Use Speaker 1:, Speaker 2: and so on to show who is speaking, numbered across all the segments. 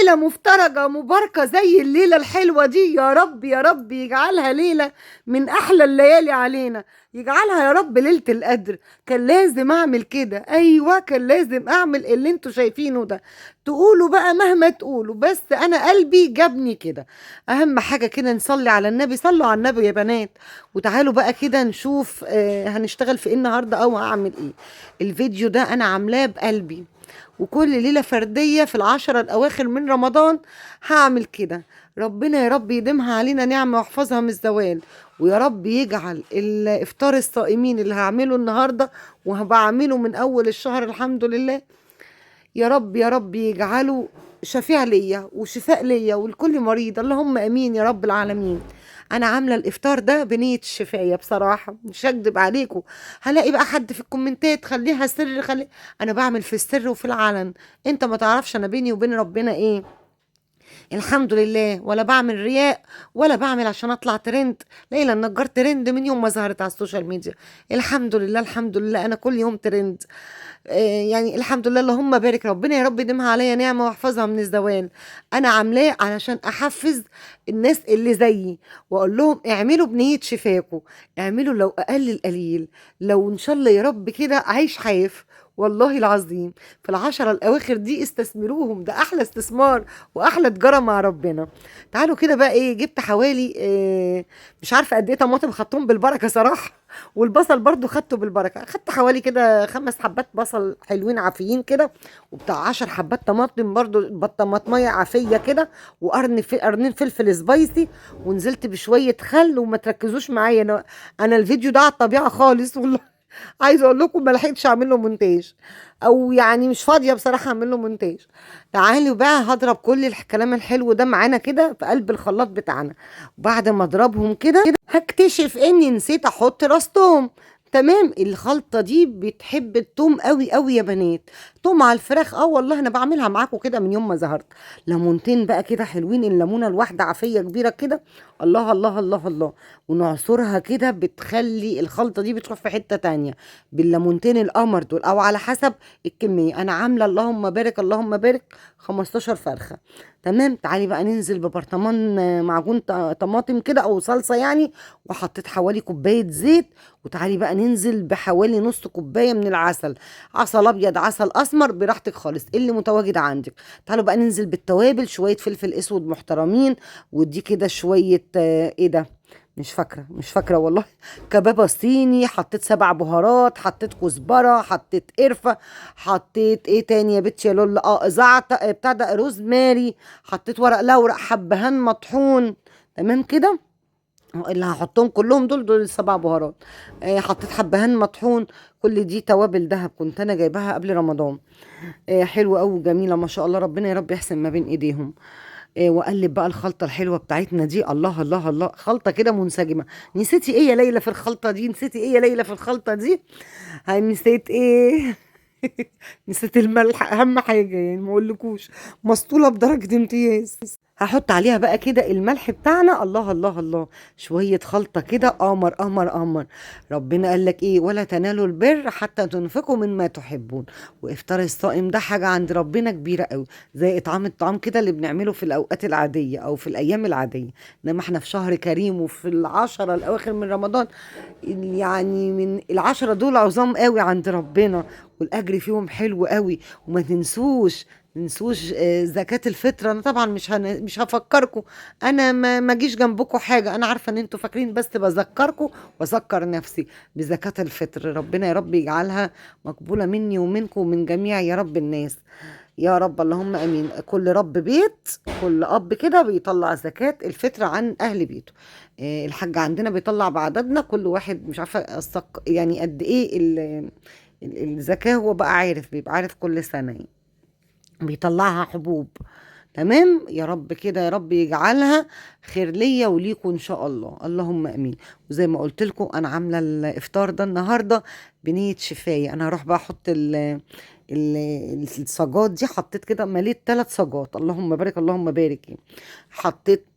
Speaker 1: ليلة مفترجة مباركة زي الليلة الحلوة دي. يا رب يا رب يجعلها ليلة من أحلى الليالي علينا، يجعلها يا رب ليلة القدر. كان لازم أعمل كده، أيوة كان لازم أعمل اللي انتوا شايفينه ده. تقولوا بقى مهما تقولوا، بس أنا قلبي جابني كده. أهم حاجة كده نصلي على النبي، صلوا على النبي يا بنات. وتعالوا بقى كده نشوف هنشتغل في إيه النهاردة أو هعمل إيه. الفيديو ده أنا عاملاه بقلبي، وكل ليلة فردية في العشرة الأواخر من رمضان هعمل كده. ربنا يا رب يديمها علينا نعمة ويحفظها من الزوال، ويا رب يجعل الإفطار الصائمين اللي هعمله النهاردة وهبعمله من أول الشهر الحمد لله، يا رب يا رب يجعله شفيع ليا وشفاء ليا ولكل مريض، اللهم امين يا رب العالمين. انا عامله الافطار ده بنيه الشفايه بصراحة، مش هكدب عليكم. هلاقي بقى حد في الكومنتات خليها سر، خلي انا بعمل في السر وفي العلن، انت ما تعرفش انا بيني وبين ربنا ايه. الحمد لله، ولا بعمل رياء ولا بعمل عشان اطلع ترند. ليلى النجار ترند من يوم ما ظهرت على ال social media، الحمد لله الحمد لله انا كل يوم ترند. يعني الحمد لله، اللهم بارك، ربنا يا رب يديمها عليا نعمه واحفظها من الزوال. انا عاملاه علشان احفز الناس اللي زيي واقول لهم اعملوا بنيه شفاكوا، اعملوا لو اقل القليل، لو ان شاء الله يا رب كده عيش حاف والله العظيم. في العشرة الأواخر دي استثمروهم، ده أحلى استثمار وأحلى تجارة مع ربنا. تعالوا كده بقى إيه، جبت حوالي مش عارفة قد إيه طماطم، خدتهم بالبركة صراحة، والبصل برضو خدته بالبركة. خدت حوالي كده 5 حبات بصل حلوين عافيين كده، وبتاع 10 حبات طماطم برضو طماطمية عافية كده، وقرن قرنين فلفل سبايسي، ونزلت بشوية خل. وما تركزوش معايا، أنا الفيديو ده على الطبيعة خالص والله. عايزه اقول لكم ما لحقتش اعمل له مونتاج، او يعني مش فاضية بصراحة اعمل له مونتاج. تعالوا بقى هضرب كل الكلام الحلو ده معانا كده في قلب الخلاط بتاعنا. وبعد ما اضربهم كده هكتشف اني نسيت احط راس توم. تمام، الخلطة دي بتحب التوم قوي قوي يا بنات، توم على الفراخ. والله انا بعملها معاكم كده من يوم ما ظهرت. ليمونتين بقى كده حلوين، الليمونه الواحدة عافية كبيرة كده، الله الله الله الله، ونعصرها كده، بتخلي الخلطة دي بتروح في حتة تانية بالليمونتين القمر دول، او على حسب الكمية. انا عامله اللهم بارك اللهم بارك 15 فرخة. تمام، تعالي بقى ننزل ببرطمان معجون طماطم كده او صلصه يعني، وحطيت حوالي كوباية زيت. وتعالي بقى ننزل بحوالي نص كوباية من العسل، عسل ابيض عسل اسمر براحتك خالص اللي متواجد عندك. تعالوا بقى ننزل بالتوابل، شوية فلفل اسود محترمين، ودي كده شوية ايه ده مش فاكره والله، كبابه صيني، حطيت 7 بهارات، حطيت كزبره، حطيت قرفه، حطيت ايه تاني يا بنتي يا لول، زعتر بتاع ده، روزماري، حطيت ورق لورق، حبهان مطحون. تمام كده، اللي هحطهم كلهم دول 7 بهارات. حطيت حبهان مطحون، كل دي توابل دهب كنت انا جايباها قبل رمضان. حلوة قوي وجميلة ما شاء الله، ربنا يا رب يحسن ما بين ايديهم. واقلب بقى الخلطة الحلوة بتاعتنا دي، الله الله الله، خلطه كده منسجمه. نسيتي ايه يا ليلى في الخلطة دي؟ نسيتي ايه يا ليلى في الخلطة دي؟ نسيت ايه؟ نسيت الملح، اهم حاجة يعني ما اقولكوش، مسطوله بدرجة امتياز. هحط عليها بقى كده الملح بتاعنا، الله الله الله، شوية خلطه كده قمر قمر قمر. ربنا قال لك ايه؟ ولا تنالوا البر حتى تنفقوا مما تحبون. وافطار الصائم ده حاجة عند ربنا كبيرة قوي، زي اطعام الطعام كده اللي بنعمله في الاوقات العادية او في الايام العادية. انما احنا في شهر كريم وفي العشرة الاواخر من رمضان، يعني من العشرة دول عظام قوي عند ربنا، والاجر فيهم حلو قوي. وما تنسوش زكاة الفطرة. انا طبعا مش هفكركم، انا ما جيش جنبكم حاجة، انا عارفة ان انتوا فاكرين، بس بذكركم واذكر نفسي بزكاة الفطر. ربنا يا رب يجعلها مقبولة مني ومنكم ومن جميع يا رب الناس يا رب، اللهم امين. كل رب بيت، كل اب كده بيطلع زكاة الفطرة عن اهل بيته. الحاج عندنا بيطلع بعددنا، كل واحد مش عارفة يعني قد ايه الزكاة، هو بقى عارف، بيبقى عارف كل سنة يعني. بيطلعها حبوب. تمام، يا رب كده يا رب يجعلها خير ليا وليكم ان شاء الله، اللهم امين. وزي ما قلت لكم انا عامله الافطار ده النهارده بنيه شفايه. انا هروح بقى احط الصاجات دي، حطيت كده مليت 3 صاجات، اللهم بارك اللهم بارك يعني. حطيت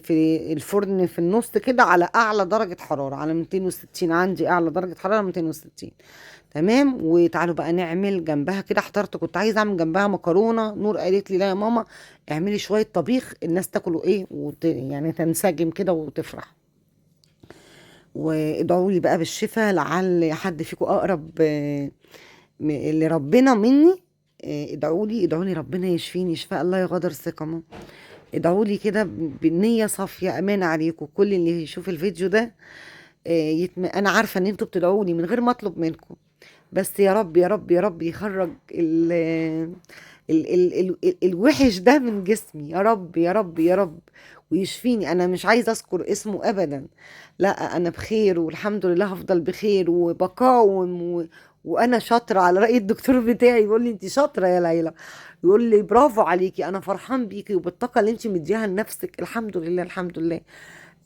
Speaker 1: في الفرن في النص كده على اعلى درجه حرارة، على 260، عندي اعلى درجه حرارة 260. تمام. وتعالوا بقى نعمل جنبها كده، احترت كنت عايزه اعمل جنبها مكرونه، نور قالت لي لا يا ماما اعملي شوية طبيخ الناس تاكلوا ايه يعني تنسجم كده وتفرح. وادعوا لي بقى بالشفاء، لعل حد فيكم اقرب لربنا مني. ادعوا لي، ادعوا لي ربنا يشفيني شفاء الله يغادر سقما. ادعوا لي كده بنية صافية، امانة عليكم. كل اللي يشوف الفيديو ده، انا عارفة ان انتوا بتدعوا لي من غير ما اطلب منكم، بس يا رب يا رب يا رب يخرج الوحش ده من جسمي يا رب يا رب يا رب، ويشفيني. انا مش عايزه اذكر اسمه ابدا، لا انا بخير والحمد لله، هفضل بخير وبقاوم وانا شاطرة. على راي الدكتور بتاعي يقول لي انت شاطرة يا ليلى، يقول لي برافو عليكي، انا فرحان بيكي وبالطاقه اللي انت مديها لنفسك. الحمد لله الحمد لله.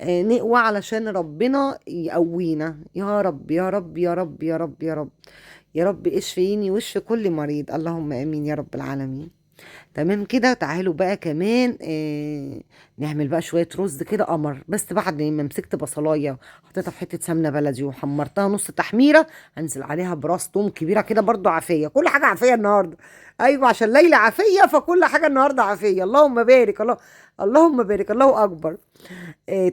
Speaker 1: نقوى علشان ربنا يقوينا يا رب يا رب يا رب يا رب يا رب يا رب، اشفيني واشفي كل مريض، اللهم امين يا رب العالمين. تمام كده. تعالوا بقى كمان نعمل بقى شوية رز كده قمر، بس بعد ما مسكت بصلايه حطيتها في حتة سمنه بلدي وحمرتها نص تحميره، هنزل عليها براس توم كبيرة كده برضو عافية، كل حاجة عافية النهارده. ايوه عشان ليلى عافية فكل حاجة النهارده عافية، اللهم بارك، اللهم بارك، الله اكبر.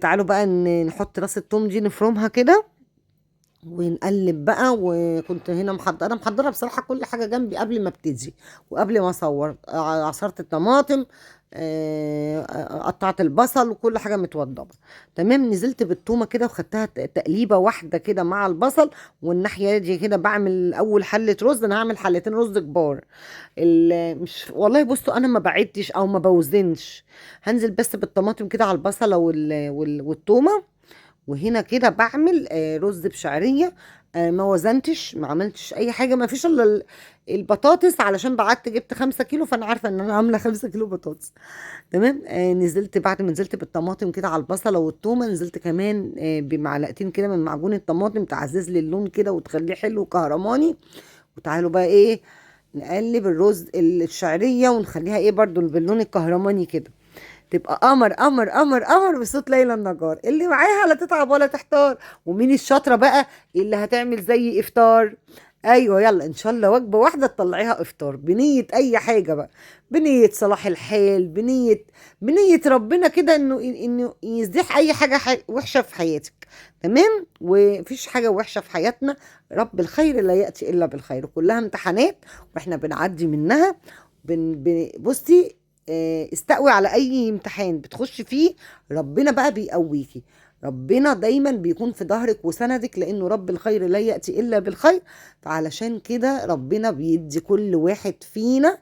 Speaker 1: تعالوا بقى نحط راس التوم دي نفرمها كده ونقلب بقى. وكنت هنا محضرة بصراحة كل حاجة جنبي قبل ما ابتدي وقبل ما اصور. عصرت الطماطم، قطعت البصل وكل حاجة متوضبة تمام. نزلت بالتومة كده وخدتها تقليبة واحدة كده مع البصل، والناحية دي كده بعمل أول حلة رز. أنا هعمل حلتين رز كبار. مش والله بصوا أنا ما بعدتش أو ما بوزنش، هنزل بس بالطماطم كده على البصلة والتومة. وهنا كده بعمل رز بشعرية، ما وزنتش ما عملتش أي حاجة، ما فيش إلا البطاطس علشان بعت جبت 5 كيلو، فأنا عارفة إن أنا عاملة 5 كيلو بطاطس. تمام. نزلت بعد ما نزلت بالطماطم كده على البصلة والتومة، نزلت كمان بمعلقتين كده من معجون الطماطم تعزز لي اللون كده وتخليه حلو وكهرماني. وتعالوا بقى نقلب الرز الشعرية ونخليها برضو باللون الكهرماني كده، تبقى قمر قمر قمر قمر بصوت ليلى النجار. اللي معاها لا تتعب ولا تحتار. ومين الشاطرة بقى اللي هتعمل زي افطار؟ ايوه يلا ان شاء الله وجبة واحدة تطلعيها افطار بنية اي حاجة بقى، بنية صلاح الحال، بنية ربنا كده انه يزيح اي حاجة وحشة في حياتك. تمام. ومفيش حاجة وحشة في حياتنا، رب الخير لا يأتي الا بالخير، كلها امتحانات واحنا بنعدي منها. بصي، استقوي على اي امتحان بتخش فيه، ربنا بقى بيقويكي، ربنا دايما بيكون في ظهرك وسندك، لانه رب الخير لا يأتي الا بالخير. فعلشان كده ربنا بيدي كل واحد فينا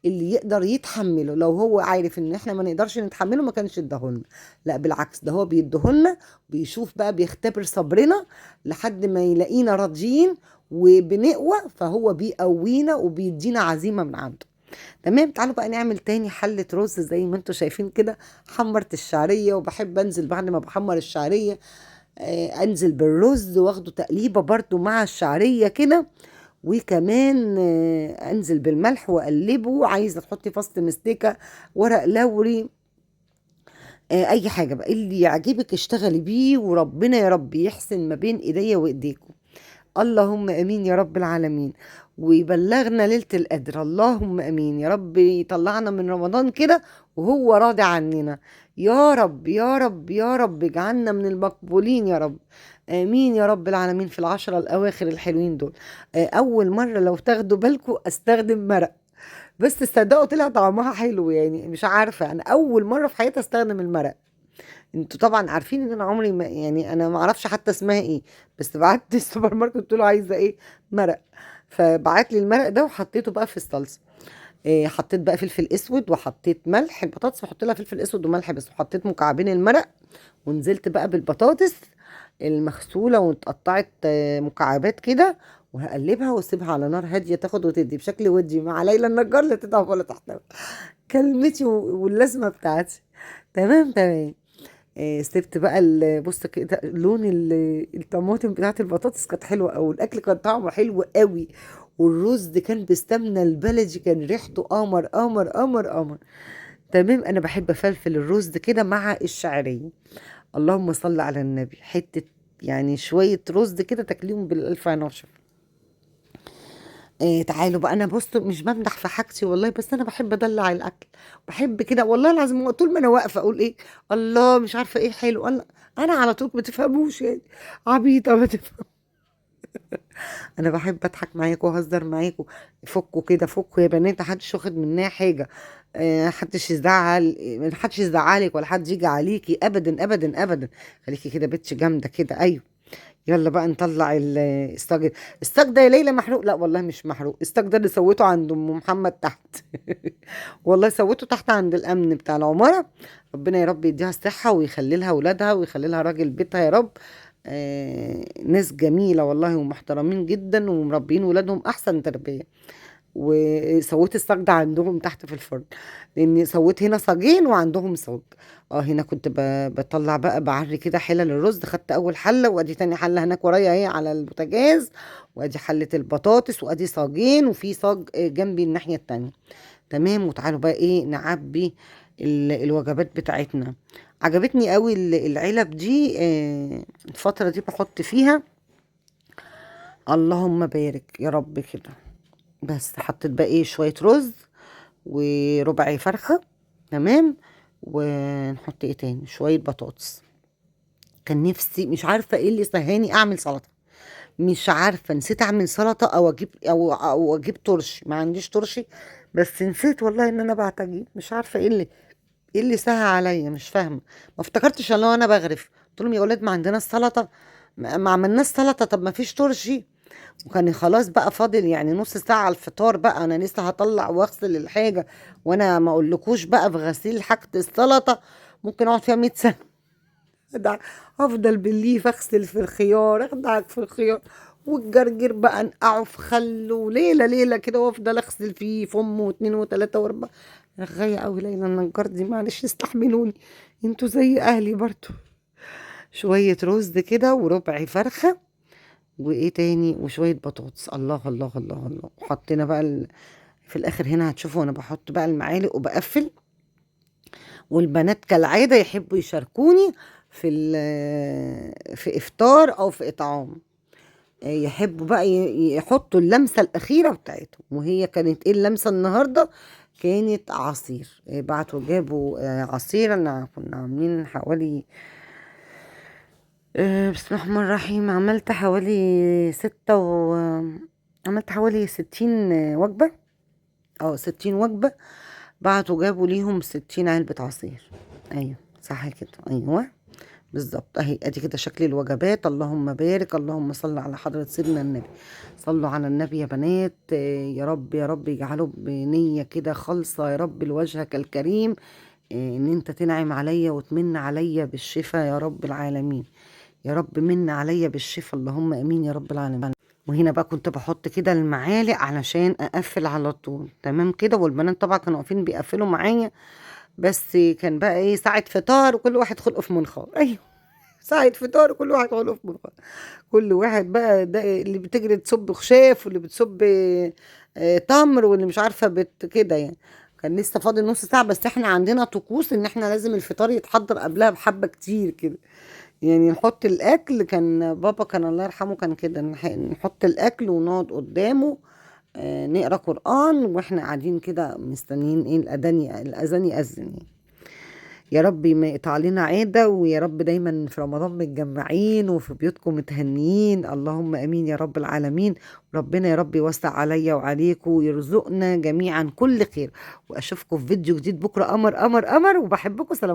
Speaker 1: اللي يقدر يتحمله. لو هو عارف ان احنا ما نقدرش نتحمله ما كانش اداهولنا، لا بالعكس ده هو بيديهولنا، بيشوف بقى، بيختبر صبرنا لحد ما يلاقينا راضيين وبنقوى، فهو بيقوينا وبيدينا عزيمة من عنده. تمام. تعالوا بقى نعمل تاني حلة رز زي ما انتوا شايفين كده. حمرت الشعرية، وبحب انزل بعد ما بحمر الشعرية، انزل بالرز واخده تقليبة برضو مع الشعرية كده، وكمان، انزل بالملح واقلبه. عايزة تحطي فص مستكة، ورق لوري، اي حاجة بقى اللي يعجبك اشتغلي بيه، وربنا يا رب يحسن ما بين ايديا وايديكم، اللهم امين يا رب العالمين، ويبلغنا ليلة القدر، اللهم امين يا رب، يطلعنا من رمضان كده وهو راضي عننا يا رب يا رب يا رب، اجعلنا من المقبولين يا رب، امين يا رب العالمين في العشرة الاواخر الحلوين دول. اول مرة لو تاخدوا بالكم استخدم مرق، بس تصدقوا طلع طعمها حلو، مش عارفة انا اول مرة في حياتي استخدم المرق. انتوا طبعا عارفين ان انا عمري ما، يعني انا ما اعرفش حتى اسمها ايه، بس بعت السوبر ماركت قلت له عايزه ايه مرق، فبعت لي المرق ده وحطيته بقى في الصلصه. حطيت بقى فلفل اسود وحطيت ملح، البطاطس بحط لها فلفل اسود وملح بس، وحطيت مكعبين المرق، ونزلت بقى بالبطاطس المغسوله واتقطعت، مكعبات كده، وهقلبها واسيبها على نار هادية تاخد وتدي بشكل ودي مع ليلى النجار، لا تتعب ولا تحتوي كلمتي واللازمه بتاعتي. تمام تمام. سبت بقى بص كده لون الطماطم بتاعت البطاطس كانت حلوة قوي، والاكل كان طعمه حلو قوي، والرز كان بالسمنه البلدي كان ريحته قمر قمر قمر قمر. تمام. انا بحب افلفل الرز كده مع الشعرية، اللهم صل على النبي، حتة شوية رز كده تاكليهم بالالف هنا وشفا. تعالوا بقى، انا بصوا مش بمدح في حاجتي والله، بس انا بحب ادلع الاكل، بحب كده والله العظيم. طول ما انا واقفة اقول ايه الله مش عارفه ايه حلو الله، انا على طول ما تفهموش يعني، عبيطه ما تفهم. انا بحب اضحك معاكم واهزر معاكم. فكوا كده، فكوا يا بنات، محدش واخد منها حاجة، محدش يزعل، محدش يزعلك ولا حد يجي عليكي ابدا ابدا ابدا. خليكي كده بنت جامدة كده. ايوه يلا بقى نطلع الصاج. الصاج ده يا ليلى محروق؟ لا والله مش محروق، الصاج ده اللي سويته عند ام محمد تحت. والله سويته تحت عند الامن بتاع العمارة. ربنا يا رب يديها الصحة ويخلي لها اولادها ويخلي لها راجل بيتها يا رب. ناس جميلة والله ومحترمين جدا ومربيين ولادهم احسن تربيه. وسويت الصاج ده عندهم تحت في الفرن، لان سويت هنا صاجين وعندهم صاج. هنا كنت بطلع بقى بعري كده حلل الرز، خدت اول حله وادي تاني حله هناك ورايا اهي على البوتاجاز، وادي حله البطاطس، وادي صاجين، وفي صاج جنبي الناحية التانية. تمام. وتعالوا بقى ايه نعبي الوجبات بتاعتنا. عجبتني قوي العلب دي، الفترة دي بحط فيها. اللهم بارك يا رب كده. بس حطيت بقى ايه شوية رز وربع فرخة، تمام، ونحط ايه تاني شوية بطاطس. كان نفسي مش عارفه ايه اللي سهاني اعمل سلطة، مش عارفه نسيت اعمل سلطة او اجيب او اجيب ترشي، ما عنديش ترشي، بس نسيت والله ان انا بعت اجيب، مش عارفه ايه اللي سهى عليا، مش فاهمه، ما افتكرتش ان انا بغرف. قلت لهم يا اولاد ما عندنا السلطة، ما عملناش سلطة، طب ما فيش ترشي. وكان خلاص بقى فاضل يعني نص ساعة على الفطار بقى، أنا لسه هطلع وأغسل الحاجة، وأنا ما أقولكوش بقى في غسيل حاجة السلطة ممكن أقعد فيها 100 سنة. ده هفضل بالليف أغسل في الخيار، أخدعك في الخيار، والجرجير بقى أنقعه في خل، وليلة ليلة كده، وأفضل أغسل فيه فم و2 و3 و4. رغاية أوي ليلى النجار دي، معلش استحملوني انتوا زي أهلي برضو. شوية رز كده وربع فرخة وايه تاني وشوية بطاطس. الله الله الله الله. وحطينا بقى في الاخر هنا هتشوفوا انا بحط بقى المعالق وبقفل. والبنات كالعادة يحبوا يشاركوني في افطار او في اطعام، يحبوا بقى يحطوا اللمسة الاخيرة بتاعتهم. وهي كانت ايه اللمسة النهارده؟ كانت عصير. بعتوا جابوا عصير. انا كنا عاملين حوالي بسم الله الرحمن الرحيم، عملت حوالي عملت حوالي 60 وجبة، 60 وجبة. بعتوا جابوا ليهم 60 علبة عصير. ايوه صح كده، ايوه بالظبط اهي، ادي كده شكل الوجبات. اللهم بارك، اللهم صل على حضرة سيدنا النبي. صلوا على النبي يا بنات. يا رب يا رب يجعله بنية كده خالصة يا رب لوجهك الكريم، ان انت تنعم عليا وتمن عليا بالشفاء يا رب العالمين. يا رب من عليا بالشفاء، اللهم امين يا رب العالمين. وهنا بقى كنت بحط كده المعالق علشان اقفل على طول، تمام كده. والبنات طبعا كانوا واقفين بيقفلوا معايا، بس كان بقى ايه ساعة فطار وكل واحد خلقه في منخار. ايوه ساعة فطار وكل واحد خلقه في منخار، كل واحد بقى ده اللي بتجري تصب خشاف، واللي بتصب تمر، واللي مش عارفة بت كده يعني. كان لسه فاضل نص ساعة، بس احنا عندنا طقوس ان احنا لازم الفطار يتحضر قبلها بحبة كتير كده، يعني نحط الاكل. كان بابا كان الله يرحمه كان كده، نحط الاكل ونقعد قدامه، نقرا قرآن واحنا قاعدين كده مستنيين ايه الاذان يأذن يعني. يا رب ما يقطع لنا عادة، ويا رب دايما في رمضان متجمعين وفي بيوتكم متهنيين، اللهم امين يا رب العالمين. ربنا يا رب يوسع عليا وعليكم ويرزقنا جميعا كل خير. واشوفكم في فيديو جديد بكره. قمر قمر قمر، وبحبكم. سلام.